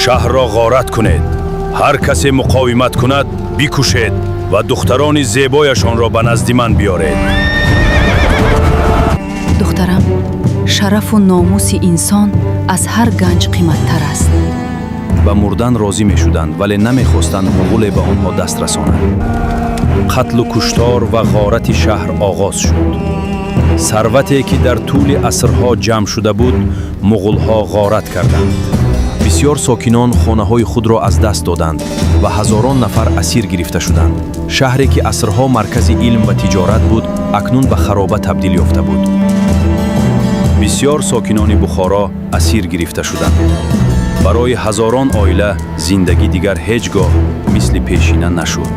Шаҳрро ғорат кунед, ҳар касе муқовимат кунад, бикушед ва духтарони зебояшонро ба назди ман биёред. Духтарам, шарафу номуси инсон аз ҳар ганҷ қиматтар аст. Ба мурдан розӣ мешуданд, вале намехостанд муғуле ба онҳо даст расонад. Қатлу куштор ва ғорати шаҳр оғоз шуд. Сарвате, ки дар тӯли асрҳо ҷамъ шуда буд, муғулҳо ғорат карданд. Бисёр сокинон хонаҳои худро аз даст доданд ва ҳазорон нафар асир гирифта шуданд. Шаҳре, ки асрҳо маркази илм ва тиҷорат буд, акнун ба хароба табдил ёфта буд. Бисёр сокинони Бухоро асир гирифта шуданд. Барои ҳазорон оила зиндагӣ дигар ҳеҷ гоҳ мисли пешина нашуд.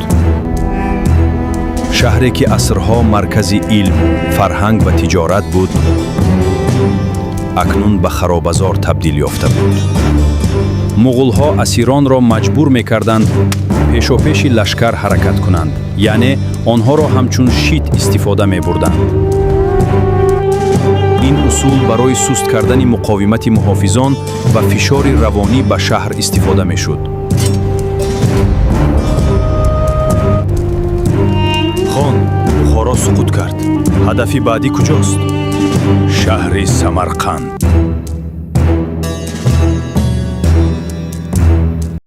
Шаҳре, ки асрҳо маркази илм, фарҳанг ва тиҷорат буд, акнун ба харобазор табдил ёфта буд. Муғулҳо асиронро маҷбур мекарданд пешопеши лашкар ҳаракат кунанд, яъне онҳоро ҳамчун щит истифода мебурданд. Ин усул барои суст кардани муқовимати муҳофизон ва фишори равонӣ ба шаҳр истифода мешуд. Хон, Бухоро суқут кард. Ҳадафи баъдӣ куҷост? Шаҳри Самарқанд.